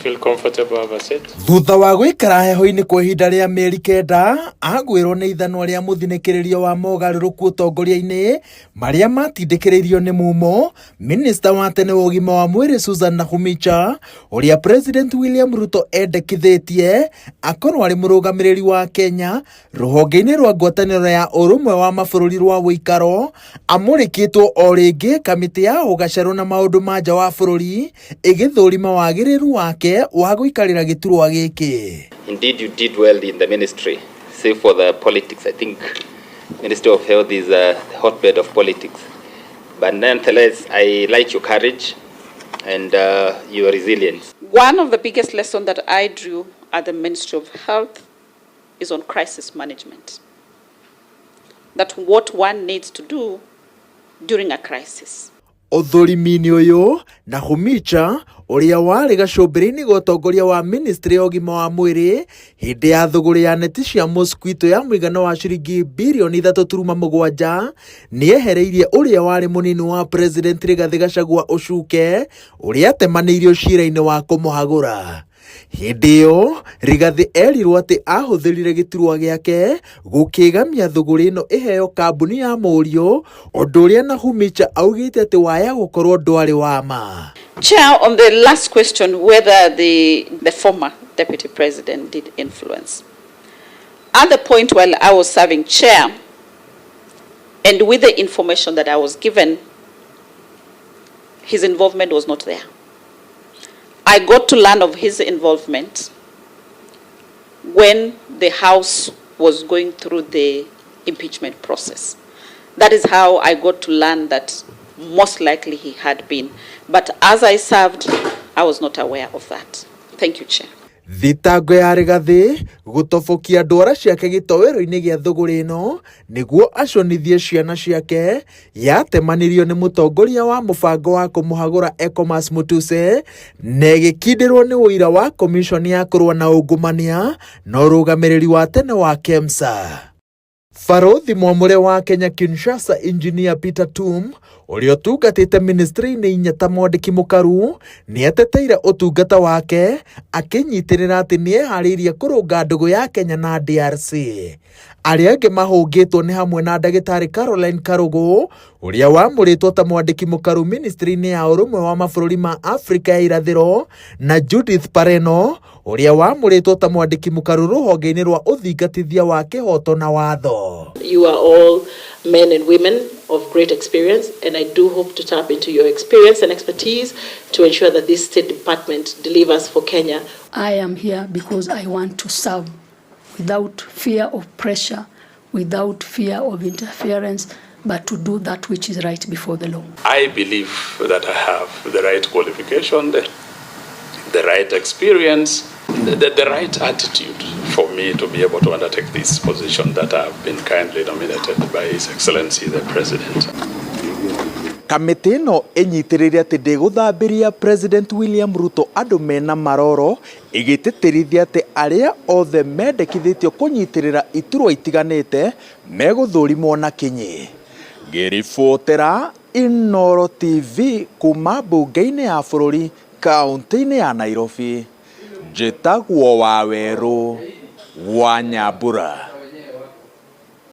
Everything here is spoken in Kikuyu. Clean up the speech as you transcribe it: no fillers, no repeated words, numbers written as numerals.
Feel comfortable, have a seat. Thutha wa gũikara heho-inĩ kwa ihinda rĩa mĩeri 9, agwĩrwo nĩ ithanwa rĩa mũthinĩkĩrĩrio wa mogarũrũku ũtongoria-inĩ marĩa matindĩkĩrĩirio nĩ mumo, minista wa tene wa ũgima wa mwĩrĩ Susan Nakhumicha, ũrĩa President William Ruto endekithĩtie akorwo arĩ mũrũgamĩrĩri wa Kenya rũhonge-inĩ rwa ngwatanĩro ya ũrũmwe wa mabũrũri rwa ũikaro, amũrĩkĩtwo o rĩngĩ kamĩtĩ ya ũgacerũ na maũndũ ma nja wa bũrũri ĩgĩthũrima wagĩrĩru wake wa gũikarĩra gĩturwa gĩkĩ. Indeed, you did well in the ministry, save for the politics. I think Ministry of Health is a hotbed of politics. But nonetheless, I like your courage and your resilience. One of the biggest lessons that I drew at the Ministry of Health is on crisis management. That what one needs to do during a crisis. Ũthũrimi-inĩ ũyũ, Nakhumicha ũrĩa warĩ gacũmbĩrĩ-inĩ ga ũtongoria wa ministry ya ũgima wa mwĩrĩ hĩndĩ ya thũgũrĩ ya neti cia mosquito ya mũigana wa ciringi birioni 3.7 nĩehereirie ũrĩa warĩ mũnini wa president Rigathĩ Gachagua ũcuke ũrĩa atemanĩirio cira-inĩ wa kũmũhagũra. Hĩndĩ ĩyo Rigathĩ erirwo atĩ ahũthĩrire gĩturwa gĩake gũkĩgamia thũgũrĩ ĩno ĩheo kambuni ya mũriũ, ũndũ ũrĩa Nakhumicha augĩte atĩ waya gũkorwo ndwarĩ wa ma. Chair, on the last question, whether the former deputy president did influence. At the point while I was serving chair, and with the information that I was given, his involvement was not there. I got to learn of his involvement when the House was going through the impeachment process. That is how I got to learn that most likely he had been. But as I served, I was not aware of that. Thank you, Chair. Thitango ya Rigathĩ gũtobokia ndwara ciake gĩtoero-inĩ gĩa thũgũrĩ ĩno nĩguo aconithie ciana ciake yatemanirio nĩ mũtongoria wa mũbango wa kũmũhagũra Ecomas Mutuse na ĩgĩkindĩrwo nĩ ũira wa komishoni ya kũrũa na ungumania na ũrũgamĩrĩri wa tene wa KEMSA. Barothi mwamũre wa Kenya Kinshasa Engineer Peter Tum ũrĩa ũtungatĩte ministry-inĩ inya ta mwandĩki mũkaru nĩateteire ũtungata wake akĩnyitĩrĩra atĩ nĩeharĩirie kũrũnga ndũgũ ya Kenya na DRC. Arĩa angĩ mahũngĩtwo nĩ hamwe na ndagĩtarĩ Caroline Karũgũ ũrĩa wamũrĩtwo ta mwandĩki mũkaru ministry-inĩ ya ũrũmwe wa mabũrũri ma Afrika ya irathĩro na Judith Pareno ũrĩa wamũrĩtwo ta mwandĩki mũkaru rũhonge-inĩ rwa ũthingatithia wa kĩhoto na watho. You are all men and women of great experience, and I do hope to tap into your experience and expertise to ensure that this State Department delivers for Kenya. I am here because I want to serve without fear of pressure, without fear of interference, but to do that which is right before the law. I believe that I have the right qualification, the right experience, the right attitude for me to be able to undertake this position that I have been kindly nominated by His Excellency the President. Kamĩtĩ ĩno ĩnyitĩrĩire atĩ ndĩgũthambĩria President William Ruto andũ mena maroro ĩgĩtĩtĩrithia atĩ arĩa othe mendekithĩtio kũnyitĩrĩra iturwa itiganĩte megũthũrimwo na kinyi. Ngĩribotera Inooro TV kuma mbunge-inĩ ya bũrũri kaunti-inĩ ya Nairobi, njĩtagwo Wawerũ wa Nyambura.